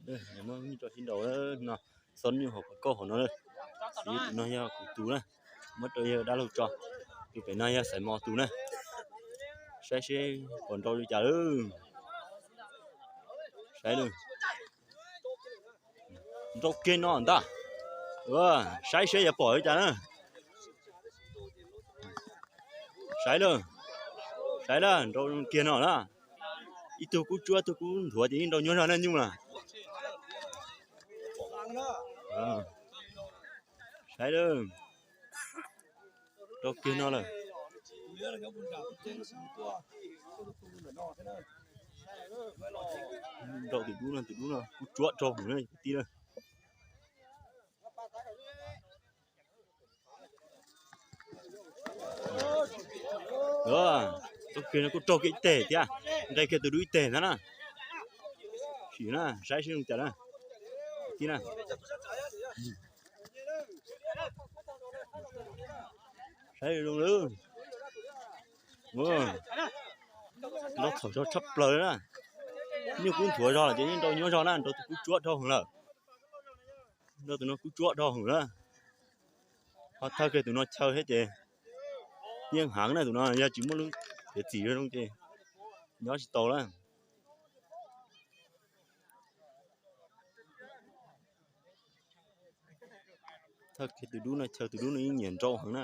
Muab nyuj rau sib nraus no, xob nyuj hauv kauj hauv no. Tus no yog kuv tus na, muab rau yawg dab laug tso. Tus pem no yog Xaiv Mos tus na. Saib seb puas nrau li cas lawm. Saib lawm. Nrau kiag no ntag. Saib seb yuav pom li cas na. Saib lawm. Saib lawm, nrau kiag no na. Ib tug kub tsuab, ib tug kub nthuav ces yeej nrau nyuaj zog na nyuj na. Saib lawm. Nrau kiag no lawm. Nrau tus dub no, tus dub no kub tsuab dhau heev na kwv tij na. Nrau kiag no kuj raug kiag ib teg thiab, nqes kiag tus dub ib teg ntag na. Sim na, saib seb zoo cas na. Kwv tij na. Saib zoo lawm. Nrau txhaum zog tshaj plaws na. Nyuj kub nthuav zog lawm ces yeej nrau nyuaj zog na, nrau tus kub tsuab dhau heev lawm. Nrau tus no kub tsuab dhau heev na. Ho thawj kiag tus no chaw thiab ces yeej heev na, tus no yog tsis muaj lub pev txim zoo ces nyob tsis tau lawm. Thawj kiag tus dub no, chaw tus dub no yeej nyiam nrau heev na.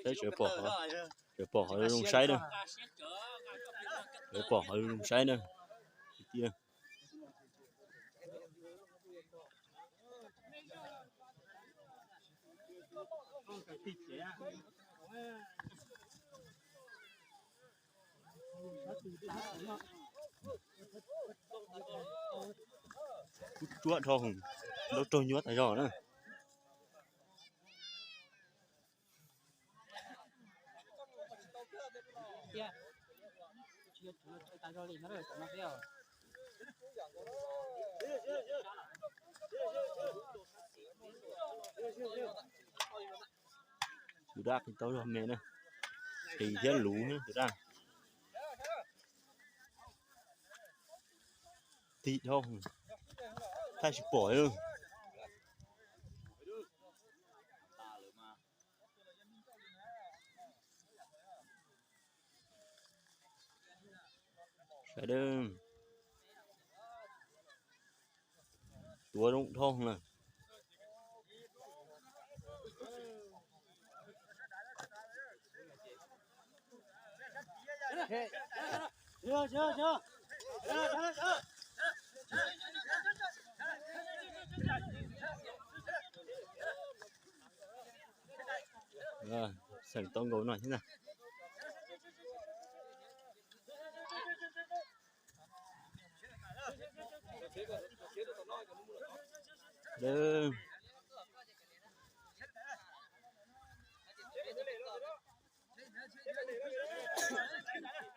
Saib, tseem pom, tseem pom qhov zoo saib na. Tseem pom qhov zoo saib na. Kub tsuab dhau heev, nrau raug nyuaj tas zog na. Tus dab qis tau zog me na, qis thiab luv tus dab. Tig dhau, thaij tsis pom li. Sawv daws, tuav zoo dhau lawm. Xeem tau nkaus no thiab ntag.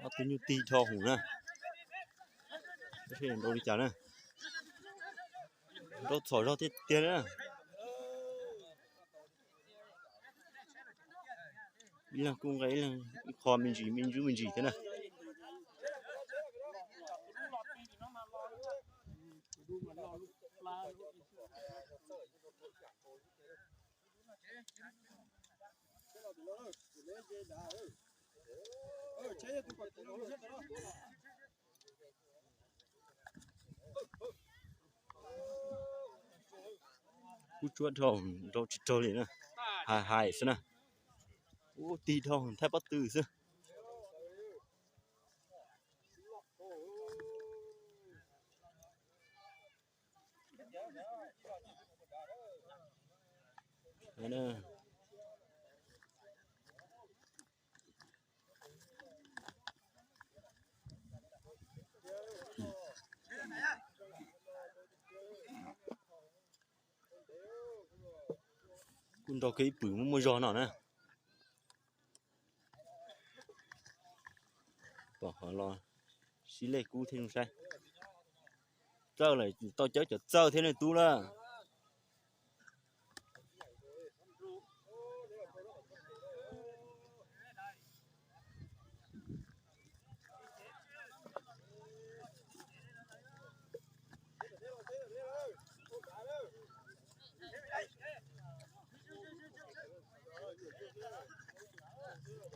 Ob tug nyuj tig dhau hwv na. Nrau li cas na. Nrau txhom zog tiag tiag na. Ib leeg kuj nqa ib leeg ib qho me ntsis me ntsis me ntsis thiab na. Kub tsuab dhau, nrau tsis raug li na. Hais hais xwb na. Ub, tig dhau thaij pob tw xwb. Kuj nrog kiag ib pwm muaj muaj zog no na. Pom qhov los sib lej kub thiab zoo saib. Txawj lawm, tau cawb cov txawj thiab nej tub lawm.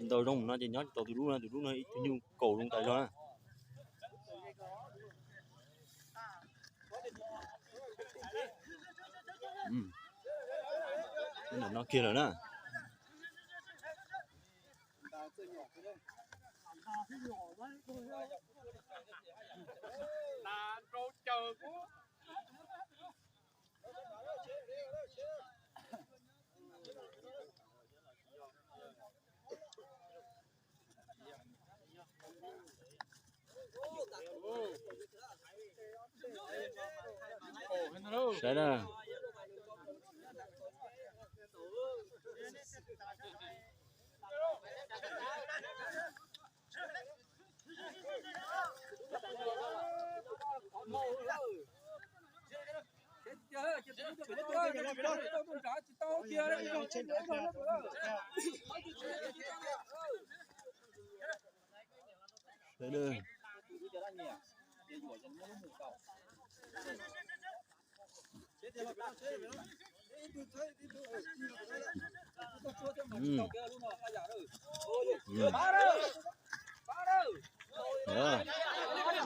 Ntau zoo no ces nyob tsis tau tus dub no, tus dub no ib tug nyuj kaus zoo tas zog na. Ntawm no kiag lawm na. Saib na.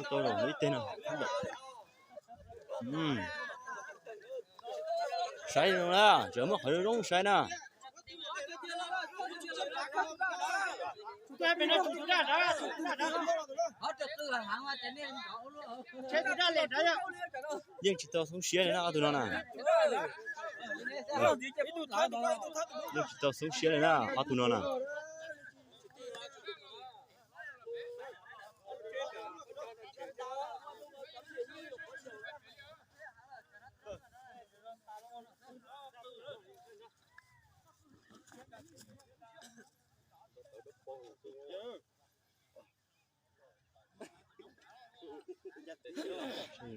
Tau zaum ib teg no. Saib zoo na, tseem muaj qhov zoo zoo saib na. Yeej tsis tau xoob siab li na ob tug no na. Yeej tsis tau xoob siab li na ob tug no na.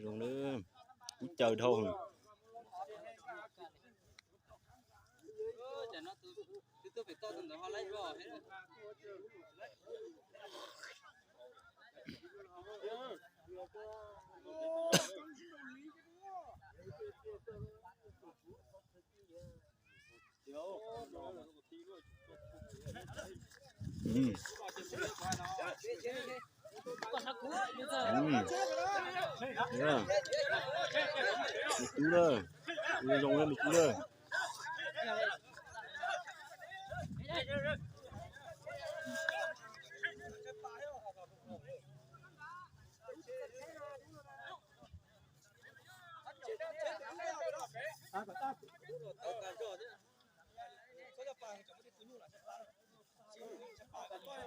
Zoo na, kub caw dhau. Me tub lawm, zoo lawm me tub lawm.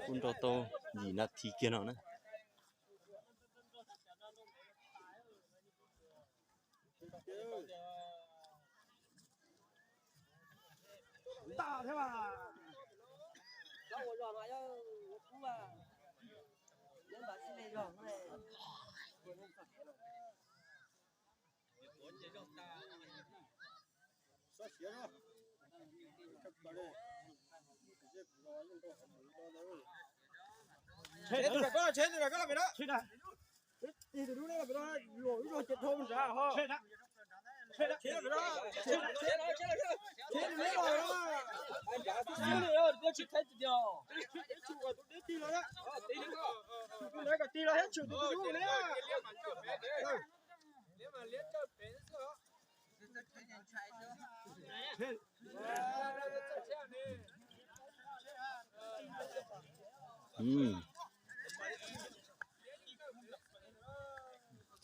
Kuj nrau tau yim nas this kiag no na.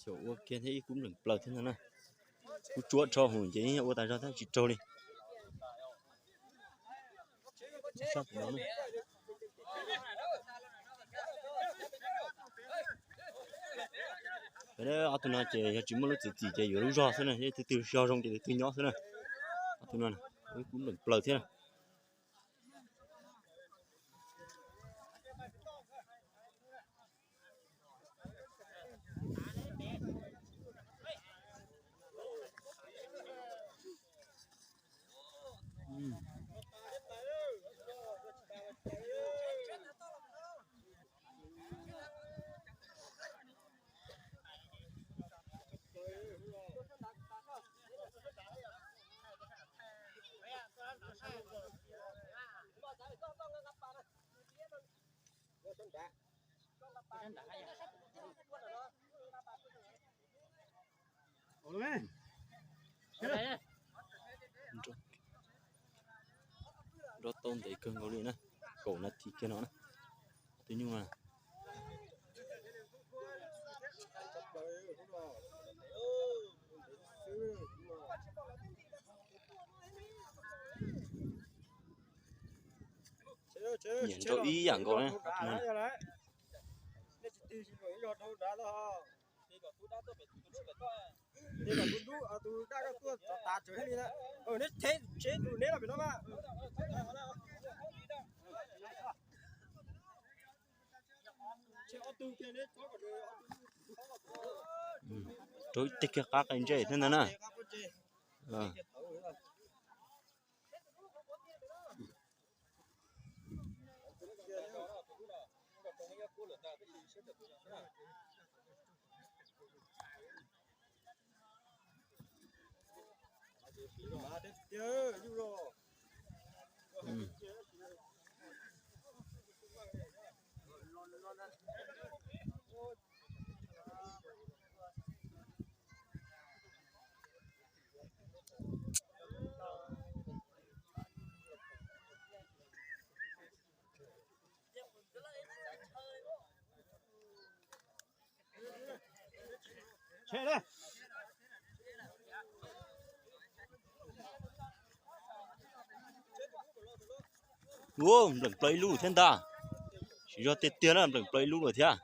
Xyov ua kiag thiab ib kub npleem plaws thiab no na. Kub tsuab rho hwv ces ua tas zog thiab tsis raug li. Ob tug no ces yog tsis muaj lub txim txim ces yuav lub zog xwb na, tus twg zog zoo ces tus twg nyob xwb na. Ob tug no. Ub, kuv npleem plaws thiab. Nroj tau ntev kawg nkaus li na, kaum nas this kiag no na. Tus nyuj na. Nyiam nrau ib yam nkaus na. Rau ib teg kiag qab qe ntsej thiab ntag na. Ua, npleem plaws ib lub thiab ntag. Tsis yog tiag tiag na, npleem plaws ib lub lawm thiab.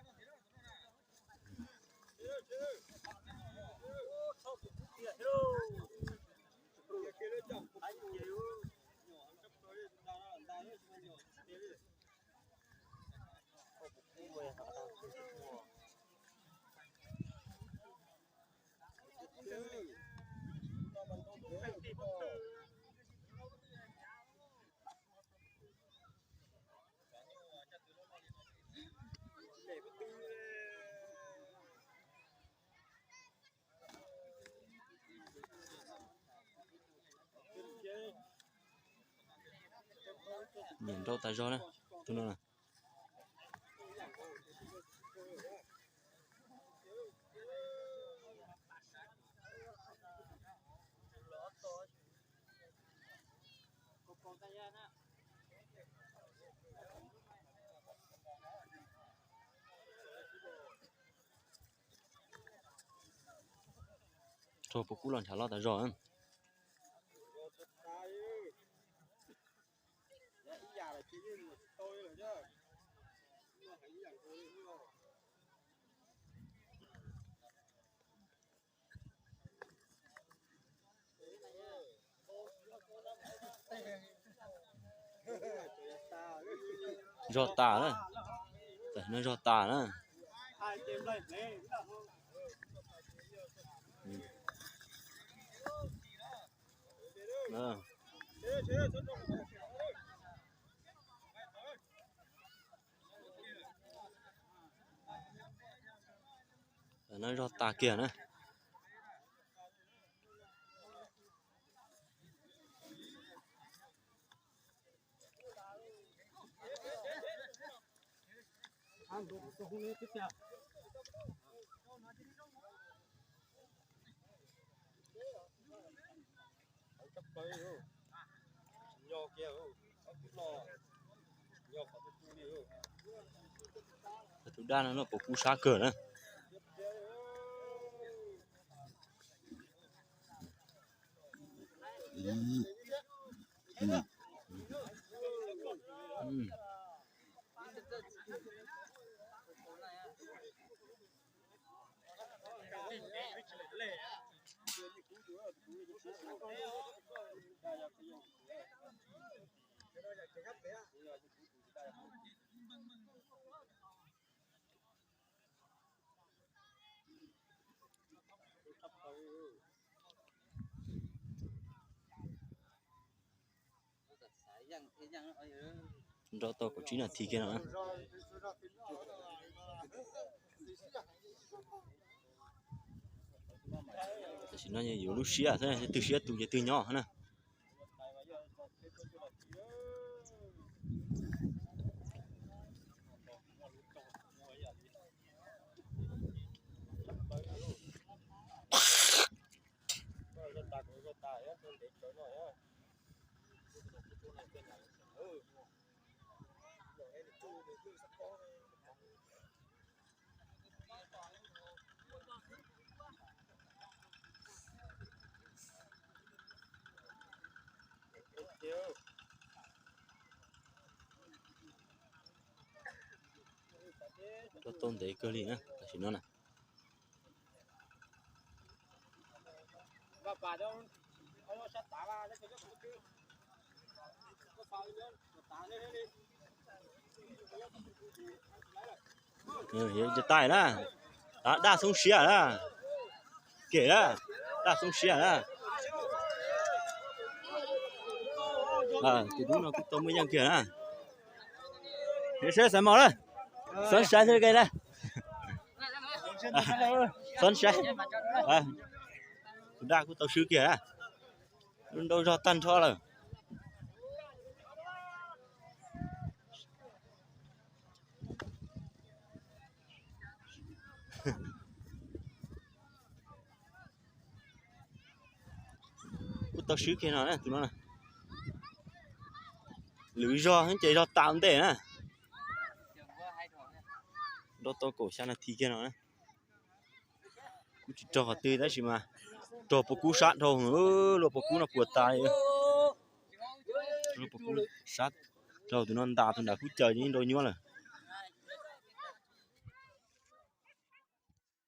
Nyiam nrau tas zog na, tus no na. Rau puas kub los ntshav loj tas zog. Zog tas na. Tam no zog tas na. Tam no zog tas kiag na. Tus dab no puas kub sab kawg na. Nrau tau kaum tsib nas this kiag no. Tam sim no yuav lub siab xwb, twg siab tus ces twg nyob na. Rau tau ntev kawg li na tam sim no na. Tais na, daj xoob siab na, kem na, daj xoob siab na. Tus dub no kuj tau muaj yeej kiag na. Seb xav mos na, xoob siab xwb na. Xoob siab, tus daj kuj tau swb kiag na. Lub nrau zog tag nrho lawm. Kuj tau swb kiag no na tus no na. Lwm zog ces zog tas ntej na. Nrau tau kaum xya nas this kiag no na. Kuj tsis raug qhov twg tab sis mas raug puas kub sab dhau, luag puas kub no puas tas. Luag puas kub sab dhau, tus no ntas tus nram kub caws nrau nyuab lawm.